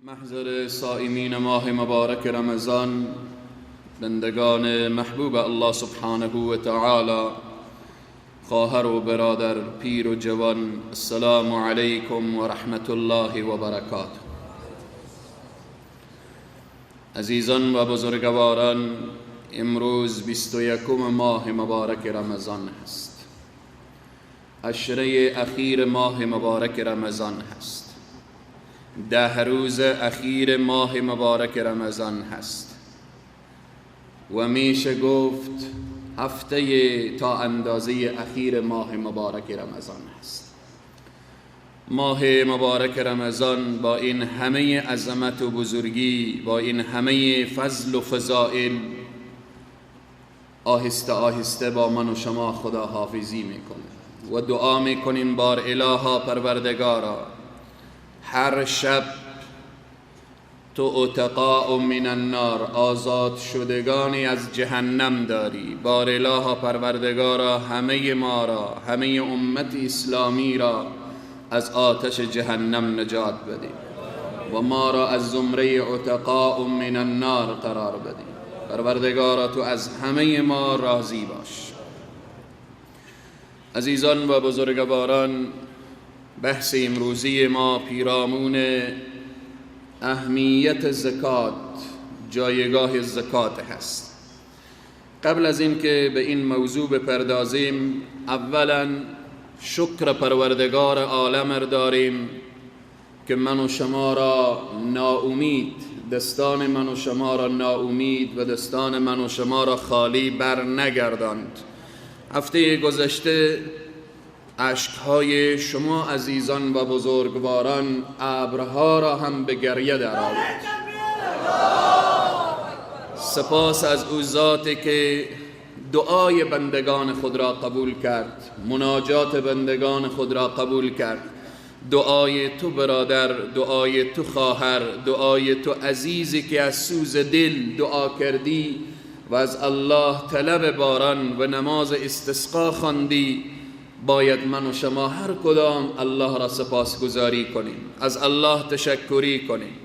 محضر صائمین ماه مبارک رمضان، بندگان محبوب الله سبحانه و تعالی، خواهر و برادر، پیر و جوان، السلام علیکم و رحمت الله و برکاته. عزیزان و بزرگواران، امروز 21 ماه مبارک رمضان هست، عشره اخیر ماه مبارک رمضان هست، 10 روز اخیر ماه مبارک رمضان هست و میشه گفت هفته تا اندازه اخیر ماه مبارک رمضان هست. ماه مبارک رمضان با این همه عظمت و بزرگی، با این همه فضل و فضائل، آهسته آهسته با من و شما خداحافظی میکنه و دعا میکنیم بار الها پروردگارا، هر شب تو اتقاء من النار، آزاد شدگانی از جهنم داری. بار الها پروردگارا، همه ما را، همه امت اسلامی را از آتش جهنم نجات بده و ما را از زمره اتقاء من النار قرار بده. پروردگارا تو از همه ما راضی باش. عزیزان و بزرگواران، بحث امروزی ما پیرامون اهمیت زکات، جایگاه زکات هست. قبل از اینکه به این موضوع بپردازیم، اولا شکر پروردگار عالم را داریم که من و شما را ناامید، دستان من و شما را ناامید و دستان من و شما را خالی بر نگرداند. هفته گذشته اشک‌های شما عزیزان و بزرگواران ابرها را هم به گریه درآورد. سپاس از او ذاتی که دعای بندگان خود را قبول کرد، مناجات بندگان خود را قبول کرد. دعای تو برادر، دعای تو خواهر، دعای تو عزیزی که از سوز دل دعا کردی و از الله طلب باران و نماز استسقا خواندی، باید من و شما هر کدام الله را سپاسگزاری کنیم، از الله تشکری کنیم.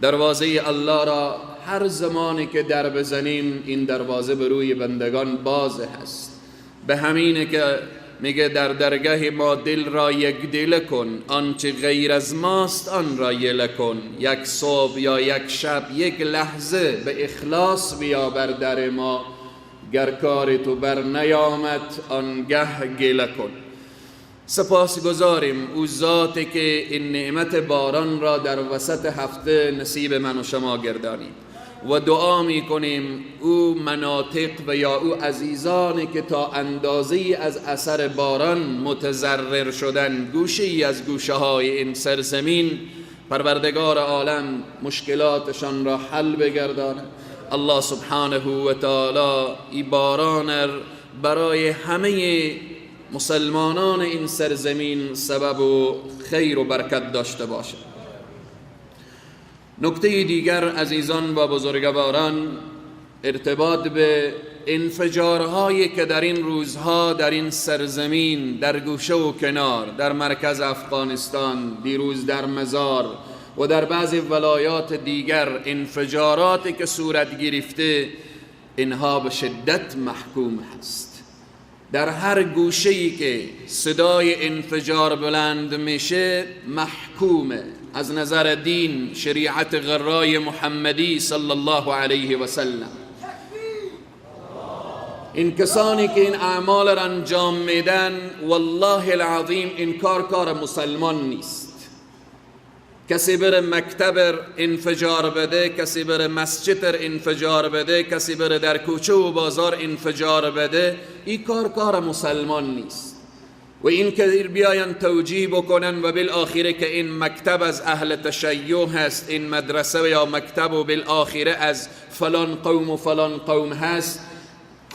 دروازه الله را هر زمانی که در بزنیم، این دروازه به روی بندگان باز هست. به همینه که میگه در درگه ما دل را یک دل کن، آنچه غیر از ماست آن را یله کن. یک صبح یا یک شب، یک لحظه به اخلاص بیا بر در ما، گر کار تو بر نیامد آنگه گله کن. سپاس گذاریم او ذاتی که این نعمت باران را در وسط هفته نصیب من و شما گردانید و دعا می کنیم او مناطق و یا او عزیزانی که تا اندازه‌ای از اثر باران متضرر شدن، گوشه ای از گوشه های این سرزمین، پروردگار عالم مشکلاتشان را حل بگرداند. الله سبحانه و تعالی ای باران برای همه مسلمانان این سرزمین سبب و خیر و برکت داشته باشد. نکته دیگر عزیزان و بزرگواران، ارتباط به انفجارهایی که در این روزها در این سرزمین، در گوشه و کنار، در مرکز افغانستان، دیروز در مزار و در بعضی ولایات دیگر، انفجاراتی که صورت گرفته، اینها به شدت محکوم هست. در هر گوشه‌ای که صدای انفجار بلند میشه محکومه از نظر دین، شریعت غرای محمدی صلی الله علیه و سلم. این کسانی که این اعمال را انجام میدن، والله العظیم این کار کار مسلمان نیست. کسی بره مکتب انفجار بده، کسی بره مسجد انفجار بده، کسی بره در کوچه و بازار انفجار بده، این کار کار مسلمان نیست. و این که بیاین توجیه بکنن و بالآخره که این مکتب از اهل تشیع هست، این مدرسه یا مکتب و بالآخره از فلان قوم و فلان قوم هست،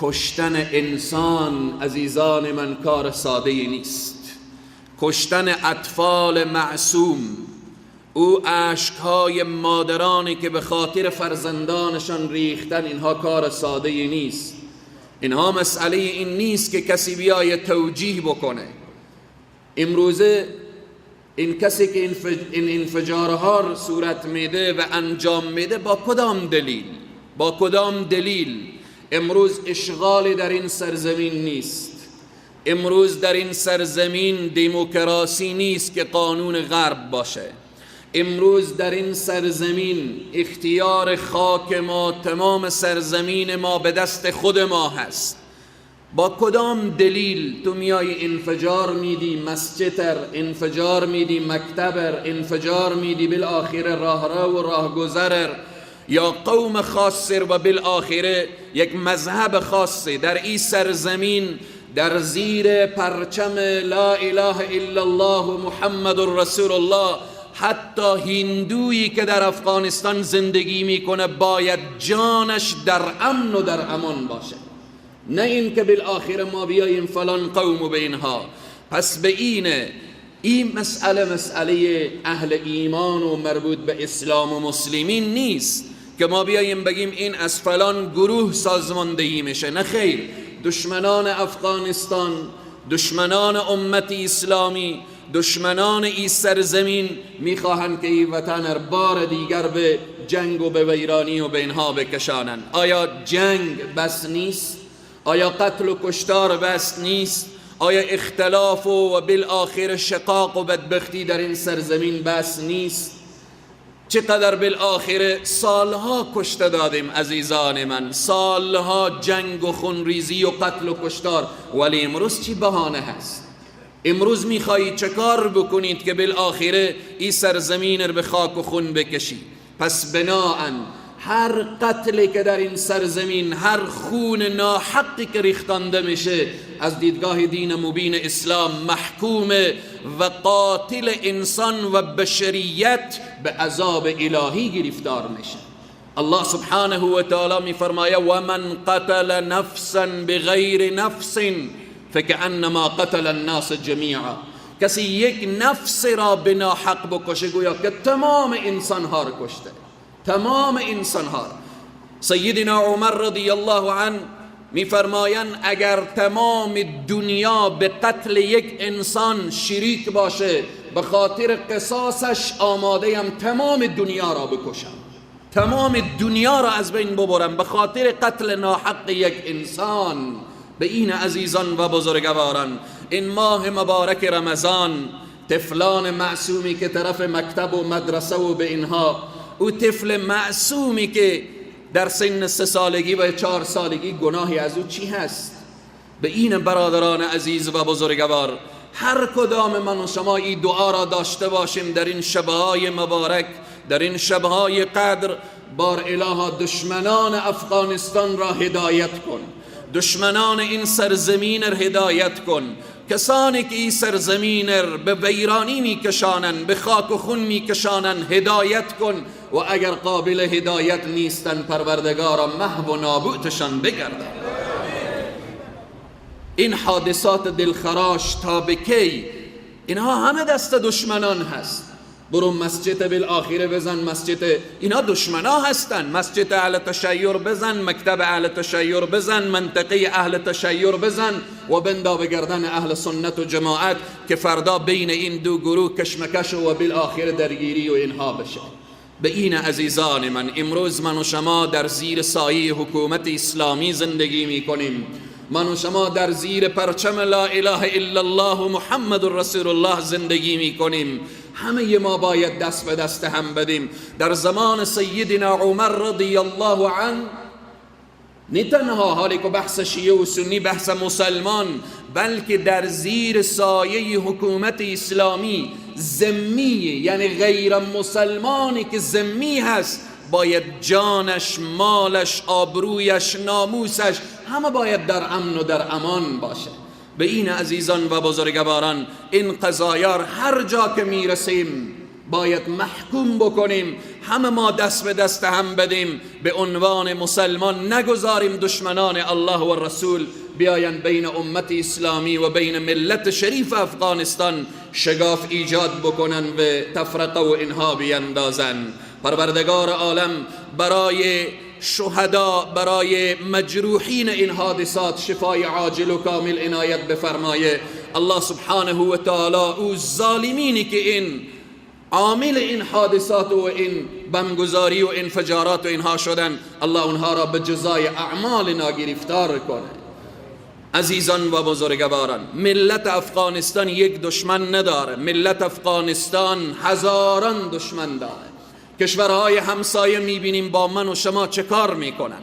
کشتن انسان عزیزان من کار ساده نیست. کشتن اطفال معصوم، او اشکهای مادرانی که به خاطر فرزندانشان ریختن، اینها کار ساده نیست. اینها مسئله این نیست که کسی بیای توجیه بکنه. امروزه این کسی که این انفجارها صورت میده و انجام میده با کدام دلیل؟ با کدام دلیل؟ امروز اشغال در این سرزمین نیست، امروز در این سرزمین دموکراسی نیست که قانون غرب باشه، امروز در این سرزمین اختیار خاک ما، تمام سرزمین ما به دست خود ما هست. با کدام دلیل تو میای انفجار میدی مسجد، انفجار میدی مکتب، انفجار میدی بالآخره راهرو و راهگذر یا قوم خاص و بالآخره یک مذهب خاصی در این سرزمین در زیر پرچم لا اله الا الله محمد رسول الله، حتی هندویی که در افغانستان زندگی میکنه باید جانش در امن و در امان باشه، نه این که بالآخره ما بیاییم فلان قوم و به اینها. پس به اینه این مسئله، مسئله اهل ایمان و مربوط به اسلام و مسلمین نیست که ما بیاییم بگیم این از فلان گروه سازماندهی میشه. نه خیر، دشمنان افغانستان، دشمنان امت اسلامی، دشمنان این سرزمین میخواهند که این وطن بار دیگر به جنگ و به ویرانی و به اینها بکشانند. آیا جنگ بس نیست؟ آیا قتل و کشتار بس نیست؟ آیا اختلاف و بالآخر شقاق و بدبختی در این سرزمین بس نیست؟ چقدر بالآخر سالها کشته دادیم عزیزان من، سالها جنگ و خونریزی و قتل و کشتار، ولی امروز چی بهانه هست؟ امروز میخوایی چه کار بکنید که بالآخره این سرزمین رو به خاک و خون بکشی؟ پس بناءً هر قتلی که در این سرزمین، هر خون ناحقی که ریختانده میشه، از دیدگاه دین مبین اسلام محکوم و قاتل انسان و بشریت به عذاب الهی گرفتار میشه. الله سبحانه و تعالی میفرماید و من قتل نفسا بغیر نفس فکأنما قتل الناس جمیعا. کسی یک نفس را به ناحق بکشه گویا که تمام انسانها را کشته، تمام انسانها. سیدنا عمر رضی الله عنه میفرمایند اگر تمام دنیا به قتل یک انسان شریک باشه، به خاطر قصاصش آماده ام تمام دنیا را بکشم، تمام دنیا را از بین ببرم به خاطر قتل ناحق یک انسان. به این عزیزان و بزرگواران، این ماه مبارک رمضان، طفلان معصومی که طرف مکتب و مدرسه و به اینها، او طفل معصومی که در سن 3 سالگی و 4 سالگی گناهی از او چی هست؟ به این برادران عزیز و بزرگوار، هر کدام من و شما این دعا را داشته باشیم در این شبهای مبارک، در این شبهای قدر، بار الها دشمنان افغانستان را هدایت کن، دشمنان این سرزمین را هدایت کن، کسانی که این سرزمین را به ویرانی میکشانند، به خاک و خون میکشانند، هدایت کن، و اگر قابل هدایت نیستن پروردگارا محو و نابودشان بگردان. این حادثات دلخراش تا به کی؟ اینها همه دست دشمنان هست. برو مسجد بالآخره بزن، مسجد اینا دشمنا هستن، مسجد اهل تشیع بزن، مکتب اهل تشیع بزن، منطقه اهل تشیع بزن و بندا به گردن اهل سنت و جماعت که فردا بین این دو گروه کشمکش و بالآخره درگیری و اینها بشه. به این عزیزان من، امروز من و شما در زیر سایه حکومت اسلامی زندگی میکنیم، من و شما در زیر پرچم لا اله الا الله و محمد رسول الله زندگی میکنیم. همه ما باید دست به دست هم بدیم. در زمان سیدنا عمر رضی الله عنه، نه تنها حالی که بحث شیعه و سنی، بحث مسلمان، بلکه در زیر سایه حکومت اسلامی ذمی، یعنی غیر مسلمانی که ذمی هست، باید جانش، مالش، آبرویش، ناموسش، همه باید در امن و در امان باشه. به این عزیزان و بزرگواران، این قضایا هر جا که میرسیم باید محکوم بکنیم، همه ما دست به دست هم بدیم، به عنوان مسلمان نگذاریم دشمنان الله و رسول بیاین بین امت اسلامی و بین ملت شریف افغانستان شگاف ایجاد بکنن و تفرقه و اینها بیندازن. پروردگار عالم برای شهدا، برای مجروحین این حادثات شفای عاجل و کامل عنایت بفرمایه. الله سبحانه و تعالی او ظالمینی که این عامل این حادثات و این بمگذاری و انفجارات و اینها شدن، الله اونها را به جزای اعمال ناگرفتار کنه. عزیزان و بزرگواران، ملت افغانستان یک دشمن نداره، ملت افغانستان هزاران دشمن داره. کشورهای همسایه میبینیم با من و شما چه کار میکنن.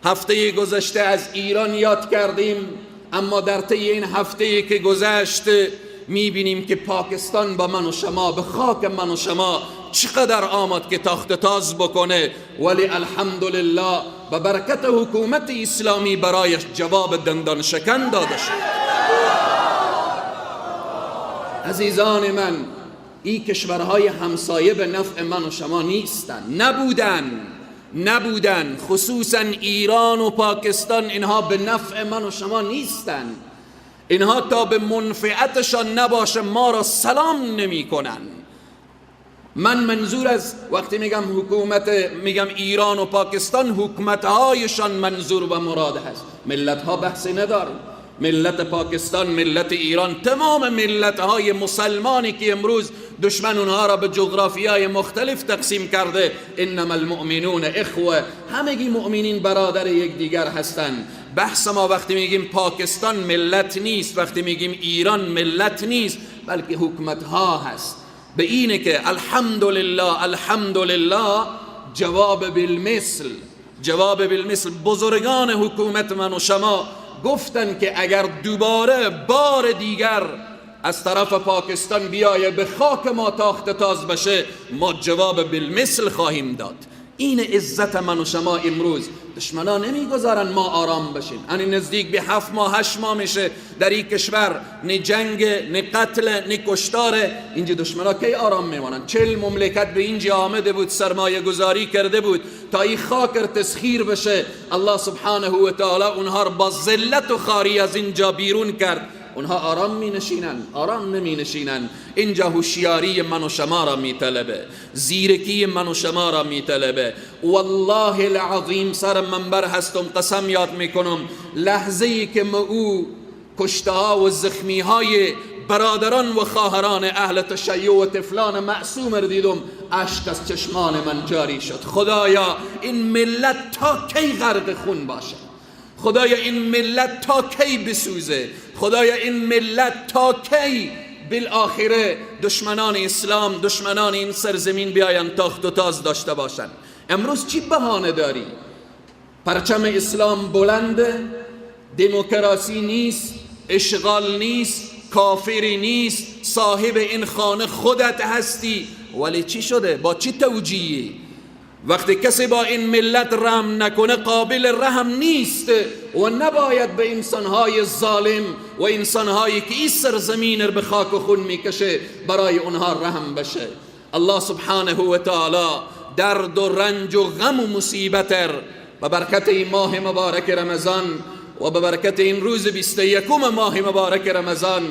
هفته گذشته از ایران یاد کردیم، اما در طی این هفته که گذشت میبینیم که پاکستان با من و شما، به خاک من و شما چقدر آمد که تاخت تاز بکنه، ولی الحمدلله به برکت حکومت اسلامی برایش جواب دندان شکن داده شد. عزیزان من، این کشورهای همسایه به نفع من و شما نیستن، نبودن، خصوصا ایران و پاکستان، اینها به نفع من و شما نیستن. اینها تا به منفعتشان نباشه ما را سلام نمی کنن. من منظور از وقتی میگم حکومت، میگم ایران و پاکستان، حکومتهایشان منظور و مراد هست. ملت ها بحثی ندارن. ملت پاکستان، ملت ایران، تمام ملت های مسلمانی که امروز دشمن اونها را به جغرافیای مختلف تقسیم کرده، انما المؤمنون اخوه، همگی مؤمنین برادر یکدیگر هستند. بحث ما وقتی میگیم پاکستان ملت نیست، وقتی میگیم ایران ملت نیست، بلکه حکومت ها هست. به اینه که الحمدلله، الحمدلله، جواب بالمثل، جواب بالمثل. بزرگان حکومت من و شما گفتن که اگر دوباره بار دیگر از طرف پاکستان بیایه به خاک ما تاخت تاز بشه، ما جواب بالمثل خواهیم داد. این عزت من و شما امروز دشمنا نمیگذارن ما آرام بشیم. یعنی نزدیک به 7 ماه 8 ماه میشه در این کشور نه جنگ، نه قتل، نه کشتار. اینجا دشمنا کی آرام میمانن؟ 40 مملکت به اینجا آمده بود، سرمایه گذاری کرده بود تا این خاک تسخیر بشه. الله سبحانه و تعالی اونها رو با ذلت و خواری از اینجا بیرون کرد. اونها آرام می نشینن، آرام نمی نشینن. اینجا هوشیاری من و شما را می طلبه، زیرکی من و شما را می طلبه. والله العظیم سر منبر هستم، قسم یاد می کنم، لحظه ای که ما او کشته ها و زخمی های برادران و خواهران اهل تشیع و طفلان معصوم را دیدم، اشک از چشمان من جاری شد. خدایا این ملت تا کی غرق خون باشه؟ خدایا این ملت تا کی بسوزه؟ خدایا این ملت تا کی بالآخره دشمنان اسلام، دشمنان این سرزمین بیاین تاخت و تاز داشته باشن؟ امروز چی بهانه داری؟ پرچم اسلام بلنده، دموکراسی نیست، اشغال نیست، کافری نیست، صاحب این خانه خودت هستی، ولی چی شده؟ با چی توجیهی؟ وقتی کسی با این ملت رحم نکنه قابل رحم نیست و نباید به انسانهای ظالم و انسانهایی که این سرزمین رو به خاک و خون میکشه برای اونها رحم بشه. الله سبحانه و تعالی درد و رنج و غم و مصیبت به برکت این ماه مبارک رمضان و به برکت این روز 21 ماه مبارک رمضان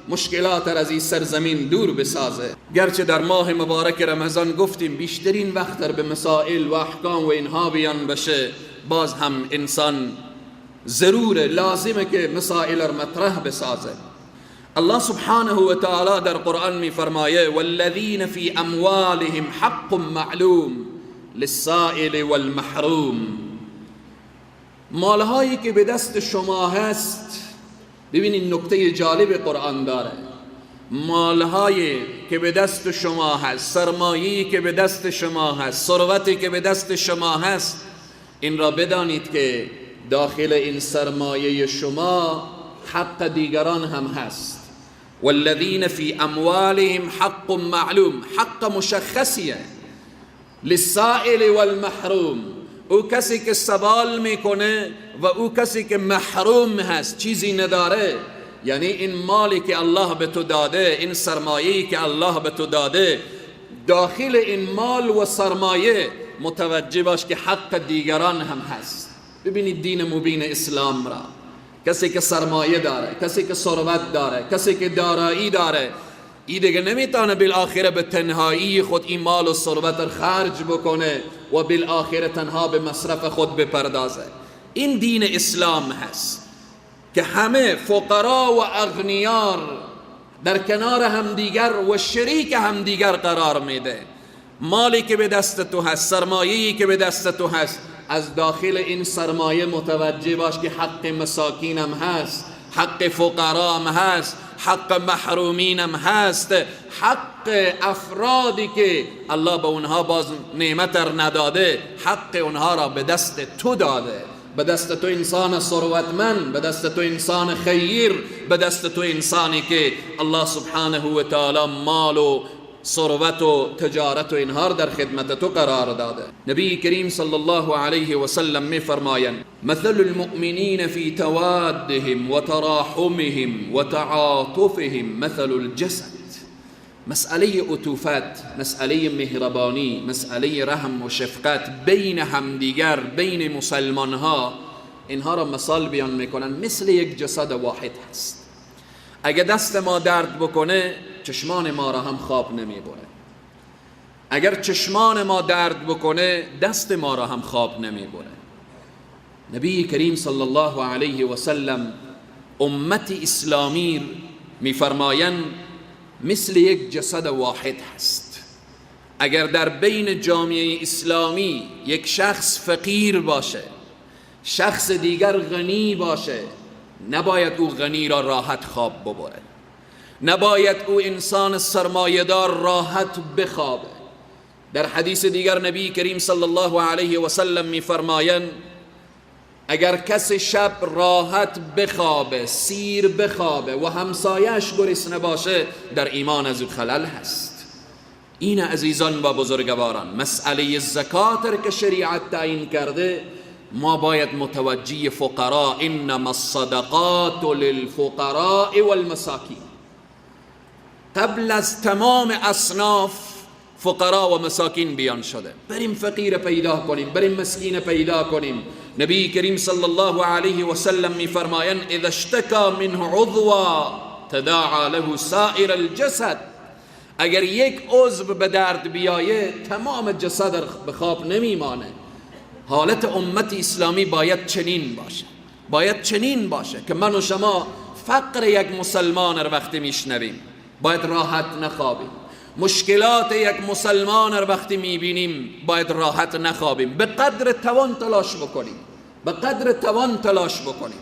مشکلات از این سرزمین دور بسازه. گرچه در ماه مبارک رمضان گفتیم بیشترین وقت به مسائل و احکام و اینها بیان بشه، باز هم انسان ضروره، لازمه که مسائل را مطرح بسازه. الله سبحانه و تعالی در قرآن می فرمایه والذین فی اموالهم حق معلوم للسائل والمحروم. مالهایی که به دست شما هست، ببینید نکته جالب قرآن داره، مالهایی که به دست شما هست، سرمایه‌ای که به دست شما هست، ثروتی که به دست شما هست، این را بدانید که داخل این سرمایه شما حق دیگران هم هست. والذین فی اموالهم حق معلوم، حق مشخصیه، للسائل والمحروم، او کسی که سوال میکنه و او کسی که محروم هست، چیزی نداره. یعنی این مالی که الله به تو داده، این سرمایه‌ای که الله به تو داده، داخل این مال و سرمایه متوجه باش که حق دیگران هم هست. ببینید دین مبین اسلام را، کسی که سرمایه داره، کسی که ثروت داره، کسی که دارایی داره، ای دیگه نمیتونه بالآخره به تنهایی خود این مال و ثروت را خرج بکنه و بالآخره تنها به مصرف خود بپردازه. این دین اسلام هست. که همه فقرا و اغنیار در کنار همدیگر و شریک همدیگر قرار میده. مالی که به دست تو هست، سرمایه‌ای که به دست تو هست، از داخل این سرمایه متوجه باش که حق مساکینم هست، حق فقرام هست، حق محرومینم هست، حق افرادی که الله به اونها باز نعمت نداده، حق اونها را به دست تو داده. به دست تو انسان ثروتمند، به دست تو انسان خیر، به دست تو انسانی که الله سبحانه و تعالی مال و ثروت و تجارت و اینها در خدمت تو قرار داده. نبی کریم صلی الله علیه و سلم می فرمایند مثل المؤمنین فی توادهم و تراحمهم و تعاطفهم مثل الجسد. مسئله عطوفت، مسئله مهربانی، مسئله رحم و شفقت بین همدیگر، بین مسلمان ها، اینها را مثال بیان میکنن مثل یک جسد واحد هست. اگه دست ما درد بکنه چشمان ما را هم خواب نمیبره، اگر چشمان ما درد بکنه دست ما را هم خواب نمیبره. نبی کریم صلی الله علیه و سلم امت اسلامی میفرمایند مثل یک جسد واحد هست. اگر در بین جامعه اسلامی یک شخص فقیر باشه، شخص دیگر غنی باشه، نباید او غنی را راحت خواب ببره، نباید او انسان سرمایه‌دار راحت بخوابه. در حدیث دیگر نبی کریم صلی الله علیه و سلم میفرمایند اگر کس شب راحت بخوابه، سیر بخوابه و همسایش گرسنه باشه، در ایمان از او خلل هست. این عزیزان و بزرگواران، مسئله زکات که شریعت تعیین کرده، ما باید متوجه فقراء، انما الصدقات للفقراء والمساکین. قبل از تمام اصناف فقراء و مساکین بیان شده. بریم فقیر پیدا کنیم، بریم مسکین پیدا کنیم. نبی کریم صلی الله علیه و سلم میفرمایند اذا اشتکا منه عضوا تداعى له سائر الجسد. اگر یک عضو به درد بیایه تمام جسد به خواب نمیمانه. حالت امت اسلامی باید چنین باشه، باید چنین باشه که من و شما فقر یک مسلمان رو وقتی میشنویم باید راحت نخوابیم، مشکلات یک مسلمان رو وقتی میبینیم باید راحت نخوابیم، به قدر توان تلاش بکنیم، به قدر توان تلاش بکنیم.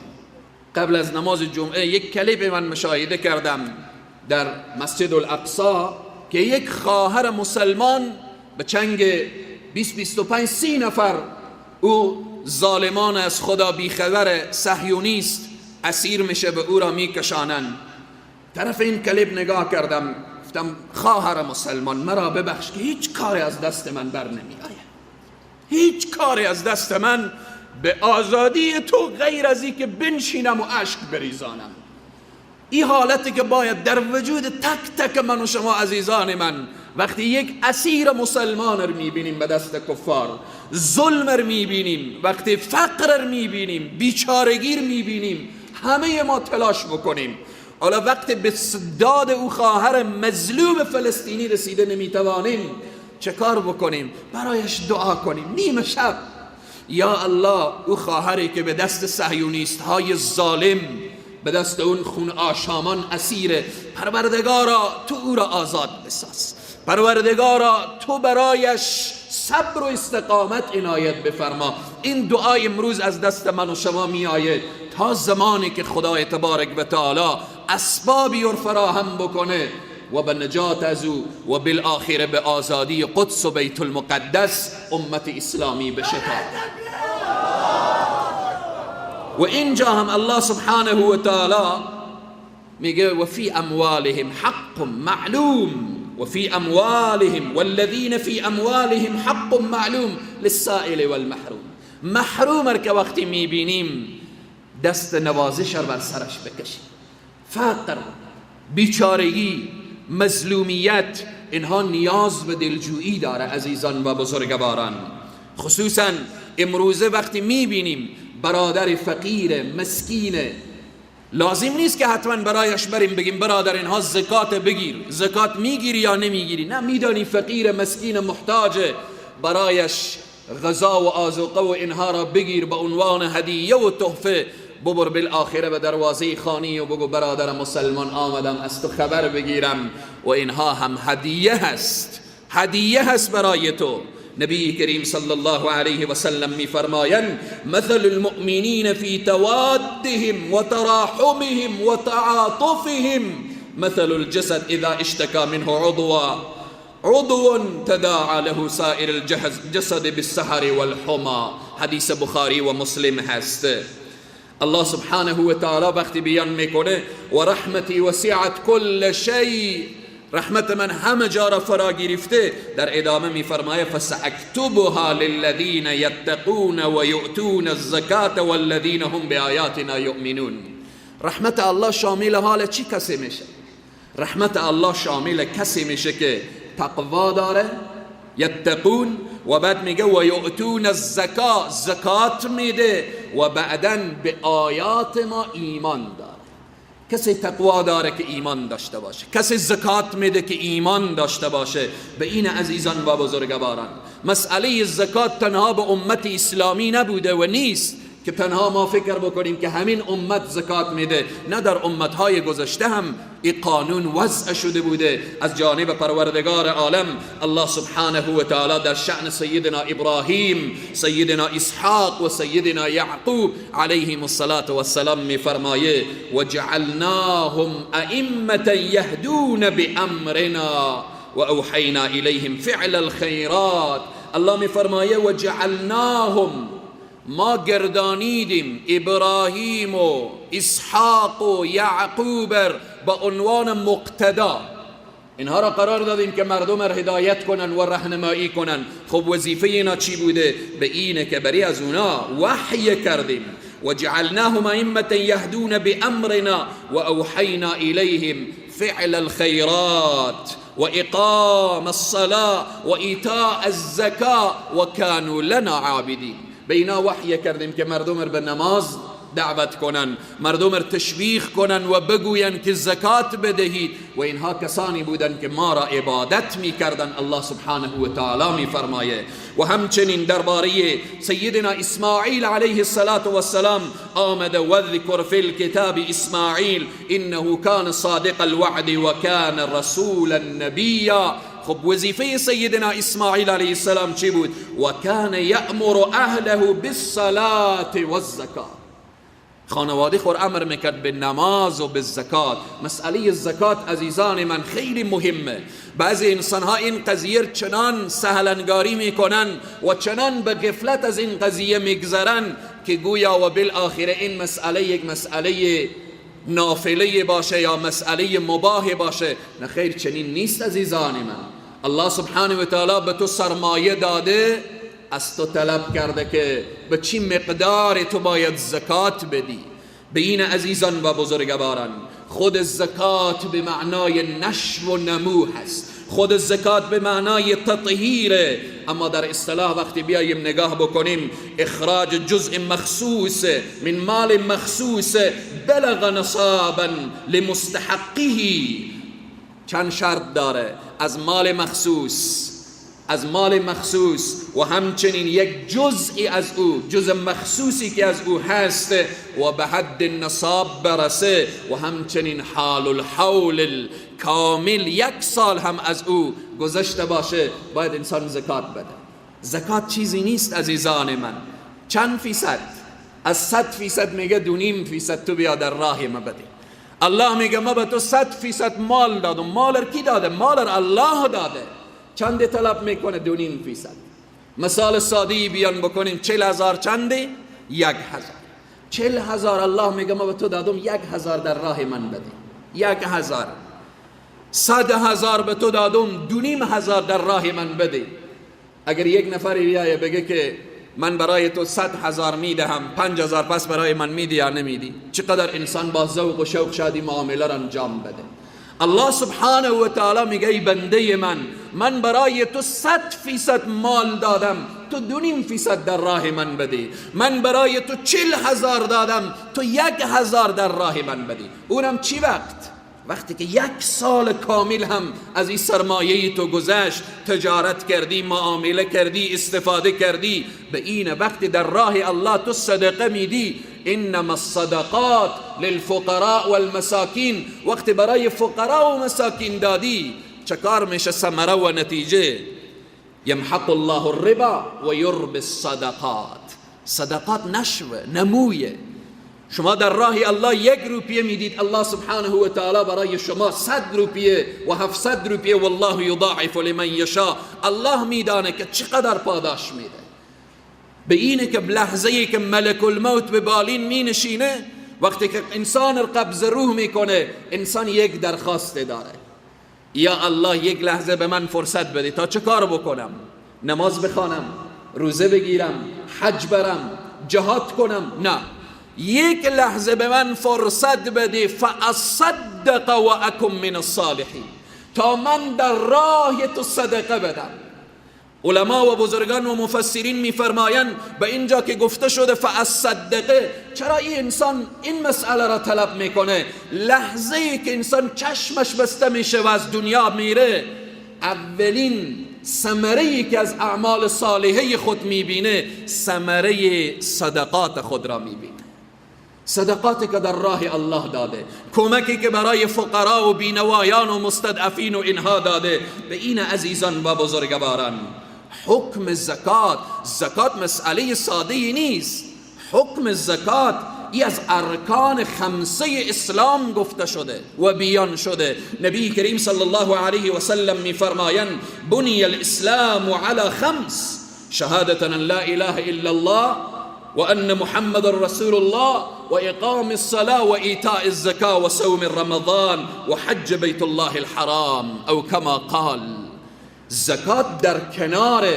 قبل از نماز جمعه یک کلیپ من مشاهده کردم در مسجد الاقصی که یک خواهر مسلمان به چنگ 20 25 30 نفر او ظالمان از خدا بیخبر صهیونیست اسیر میشه، به او را میکشانند. طرف این کلیپ نگاه کردم، گفتم خواهر مسلمان مرا ببخش که هیچ کاری از دست من بر نمی آید، هیچ کاری از دست من به آزادی تو غیر از این که بنشینم و اشک بریزانم. این حالتی که باید در وجود تک تک من و شما عزیزان من وقتی یک اسیر مسلمان رو میبینیم به دست کفار، ظلم رو میبینیم، وقتی فقر رو میبینیم، بیچارگی رو میبینیم، همه ما تلاش بکنیم. حالا وقتی به داد او خواهر مظلوم فلسطینی رسیده نمیتوانیم، چه کار بکنیم؟ برایش دعا کنیم نیمه شب، یا الله او خواهری که به دست صهیونیست های ظالم، به دست اون خون آشامان اسیره، پروردگارا تو او را آزاد بساز، پروردگارا تو برایش صبر و استقامت عنایت بفرما. این دعای امروز از دست من و شما می آید تا زمانی که خدای تبارک و تعالی اسبابی رو فراهم بکنه و به نجات از او و بالآخره به آزادی قدس و بیت المقدس امت اسلامی بشتاب. و اینجا هم الله سبحانه و تعالی میگه و فی اموالهم حق معلوم و فی اموالهم والذین فی اموالهم حق معلوم للسائل والمحروم. محروم که وقتی میبینیم دست نوازش رو بر سرش بکشیم. فقر، بیچارگی، مظلومیت، اینها نیاز به دلجویی داره عزیزان و بزرگواران. خصوصا امروزه وقتی میبینیم برادر فقیر مسکین، لازم نیست که حتما برایش بریم بگیم برادر اینها زکات بگیر، زکات میگیری یا نمیگیری. نه، میدانی فقیر مسکین محتاج، برایش غذا و آذوقه و اینها را بگیر به عنوان هدیه و تحفه ببر بالآخره به دروازه خانی و بگو برادر مسلمان آمدم از تو خبر بگیرم. و اینها هم هدیه هست، هدیه هست برای تو. نبی کریم صلی الله علیه و سلم میفرمایند مثل المؤمنین فی توادهم و تراحمهم و تعاطفهم مثل الجسد اذا اشتكى منه عضو تداعى له سائر الجسد بالسهر والحمى. حدیث بخاری و مسلم هست. الله سبحانه و تعالی وقتی بیان میکنه و رحمتی وسعت کل شیء، رحمت من همه جا را فرا گرفته، در ادامه میفرمایه فساکتبها للذین یتقون و یؤتون الزکاة والذین هم بآیاتنا یؤمنون. رحمت الله شامل حال چی کسی میشه؟ رحمت الله شامل کسی میشه که تقوا داره، یتقون، و بعد میگه و یؤتون الزکاة، زکات میده، و بعدا به آیات ما ایمان داره. کسی تقوا داره که ایمان داشته باشه، کسی زکات میده که ایمان داشته باشه. به این عزیزان و بزرگواران، مسئله زکات تنها به امت اسلامی نبوده و نیست که تنها ما فکر بکنیم که همین امت زکات میده. نه، در امتهای گذشته هم این قانون وضع شده بوده از جانب پروردگار عالم. الله سبحانه و تعالی در شأن سیدنا ابراهیم، سیدنا اسحاق و سیدنا یعقوب علیهم الصلاة والسلام میفرمایه وجعلناهم ائمة یهدون بامرنا واوحینا الیهم فعل الخیرات. الله میفرمایه وجعلناهم، ما گردانیدیم ابراهیم و اسحاق و یعقوب با عنوان مقتدا، اینها را قرار دادیم که مردم را هدایت کنن و راهنمایی کنن. خب وظیفه اینا چی بوده؟ به اینه که بری از اونا وحی کردیم و جعلناهم ائمة یهدون بامرنا و اوحینا الیهم فعل الخیرات و اقام الصلاة و ایتاء الزکاة و کانوا لنا عابدین. به اینا وحی کردیم که مردم را به نماز دعوت کنن، مردم را تشویق کنن و بگوین که زکات بدهید، و اینها کسانی بودند که ما را عبادت میکردن. الله سبحانه و تعالی میفرمایه. و همچنین درباره سیدنا اسماعیل علیه الصلاة والسلام آمده وذکر فی الكتاب اسماعیل انه کان صادق الوعد و کان رسولا نبیا. خب وظیفه سیدنا اسماعیل علیه السلام چی بود؟ و کان یأمر اهله بالصلاة والزکاة. خانواده خور امر میکرد به نماز و به زکات. مسئله زکات عزیزان من خیلی مهمه. بعضی انسان ها این قضیه چنان سهلنگاری میکنن و چنان به غفلت از این قضیه میگذرن که گویا و بالآخره این مسئله یک مسئله نافله باشه یا مسئله مباح باشه. نه خیر، چنین نیست عزیزان من. الله سبحانه و تعالی به تو سرمایه داده، از تو طلب کرده که به چی مقدار تو باید زکات بدی. به این عزیزان و بزرگواران، خود زکات به معنای نشو و نمو هست، خود زکات به معنای تطهیره. اما در اصطلاح وقتی بیاییم نگاه بکنیم، اخراج جزء مخصوص من مال مخصوص بلغ نصابا لمستحقه. چند شرط داره؟ از مال مخصوص، از مال مخصوص و همچنین یک جزئی از او، جزء مخصوصی که از او هست و به حد نصاب برسه، و همچنین حال الحول کامل، یک سال هم از او گذشته باشه، باید انسان زکات بده. زکات چیزی نیست عزیزان من. چند فیصد؟ از 100% میگه 2.5% تو بیا در راه ما بده. الله میگه ما به تو 100% مال دادم. مال کی داده؟ مال الله داده. چند طلب میکنه؟ 2.5%. مثال ساده بیان بکنیم، 40,000 چنده؟ 1,000. 40,000 الله میگه ما به تو دادم، 1,000 در راه من بده. 1,000. 100,000 به تو دادم، 2,500 در راه من بده. اگر یک نفر بیایه بگه که من برای تو 100,000 میدهم، 5,000 پس برای من میدی یا نمیدی؟ چقدر انسان با ذوق و شوق شادی معامله را انجام بده. الله سبحانه و تعالی میگه ای بنده من، من برای تو 100% مال دادم، تو 2.5% در راه من بدی. من برای تو 40,000 دادم، تو 1,000 در راه من بدی. اونم چی وقت؟ وقتی که یک سال کامل هم از این سرمایه تو گذشت، تجارت کردی، معامله کردی، استفاده کردی، به این وقتی در راه الله تو صدقه میدی، انما الصدقات للفقراء والمساکین، وقتی برای فقراء و مساکین دادی چه کار میشه؟ ثمره و نتیجه. یمحق الله الربا و یربی الصدقات. صدقات نشوه، نمویه. شما در راه الله 1 روپیه میدید، الله سبحانه و تعالی برای شما 100 روپیه و 700 روپیه، والله یضاعف لمن یشاء. الله میدانه که چقدر پاداش میده. به اینه که لحظه که ملک الموت به بالین می نشینه، وقتی که انسان قبض روح میکنه، انسان یک درخواست داره: یا الله یک لحظه به من فرصت بده تا چه کار بکنم؟ نماز بخوانم، روزه بگیرم، حج برم، جهاد کنم؟ نه، یک لحظه به من فرصت بده، فاصدق و اکن من الصالحین، تا من در راه تو صدقه بدم. علما و بزرگان و مفسرین میفرمایند به اینجا که گفته شده فاصدقه، چرا این انسان این مسئله را طلب میکنه؟ لحظه ای که انسان چشمش بسته میشه و از دنیا میره، اولین ثمره ای که از اعمال صالحه خود میبینه، ثمره صدقات خود را میبینه. صدقاتی که در راه الله داده، کمکی که برای فقرا و بینوایان و مستضعفین و اینها داده. به این عزیزان و بزرگواران، حکم زکات، زکات مسئله ساده نیست. حکم زکات ای از ارکان خمسه اسلام گفته شده و بیان شده. نبی کریم صلی الله علیه و سلم میفرمایند بنی الاسلام علی خمس: شهادة ان لا اله الا الله وأن محمد رسول الله وإقام الصلاة وإيتاء الزكاة وصوم رمضان وحج بيت الله الحرام أو كما قال. زکات در کنار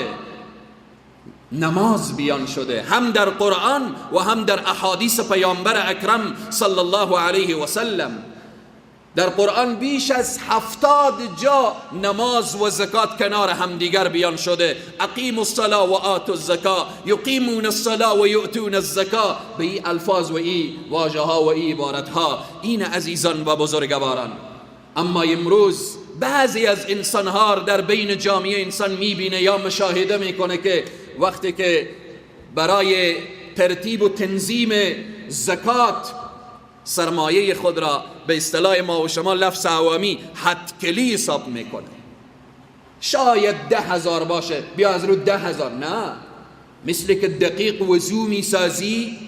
نماز بیان شده، هم در قرآن و هم در احادیث پیامبر اکرم صلی الله علیه و سلم. در قرآن بیش از 70 جا نماز و زکات کنار همدیگر بیان شده. اقیموا الصلاة و آتوا الزکا، یقیمون الصلاة و یؤتون الزکا، به این الفاظ و این واژه ها و این عبارت ها. این عزیزان و بزرگواران، اما امروز بعضی از انسانها در بین جامعه انسان میبینه یا مشاهده میکنه که وقتی که برای ترتیب و تنظیم زکات سرمایه خود را به اصطلاح ما و شما لفظ عوامی حدکلی حساب میکنه، شاید 10,000 باشه، بیا از رو 10,000، نه، مثل که دقیق وضو میسازی،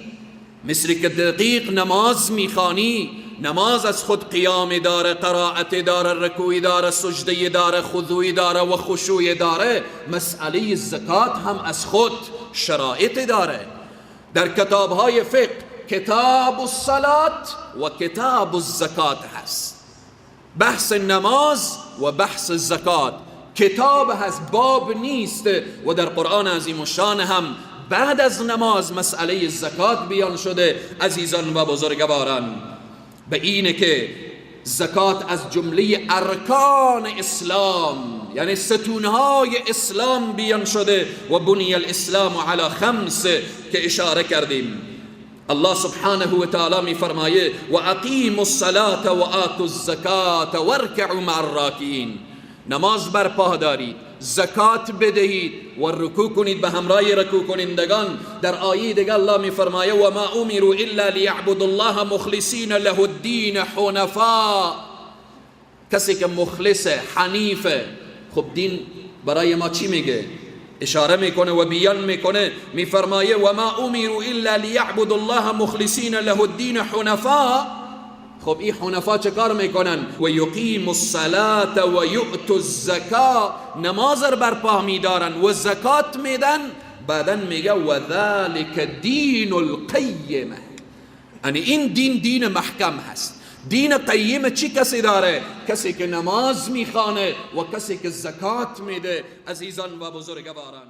مثل که دقیق نماز میخوانی، نماز از خود قیام داره، قرائت داره، رکوع داره، سجده داره، خضوع داره و خشوع داره. مسئله زکات هم از خود شرایط داره. در کتابهای فقه کتاب الصلاة و کتاب الزکات هست، بحث نماز و بحث زکات کتاب هست، باب نیست. و در قرآن عظیم الشان هم بعد از نماز مسئله زکات بیان شده. عزیزان و بزرگواران، به اینه که زکات از جمله ارکان اسلام، یعنی ستونهای اسلام بیان شده. و بنی الاسلام علی خمس که اشاره کردیم. الله سبحانه و تعالی می فرمایه و اقیموا الصلاة و آتوا الزکاة وارکعوا مع الراکعین. نماز برپا دارید، زکات بدهید و رکوع کنید به همراه رکوع کنندگان. در آیه دیگه الله می فرمایه و ما امروا الا لیعبدوا الله مخلصین له الدین حنفاء. کسی که مخلص حنیف، خب دین برای ما چی میگه؟ اشاره میکنه و بیان میکنه، میفرمایه و ما امروا الا لیعبدوا الله مخلصین له الدین حنفاء. خب این حنفا چه کار میکنن؟ و یقیم الصلاة و یؤتوا الزکا، نماز رو برپا میدارن و زکات میدن. بعدا میگه و ذلک دین القیمه، یعنی این دین دین محکم هست. دین قیم چی کسی داره؟ کسی که نماز میخوانه و کسی که زکات میده. عزیزان و بزرگواران.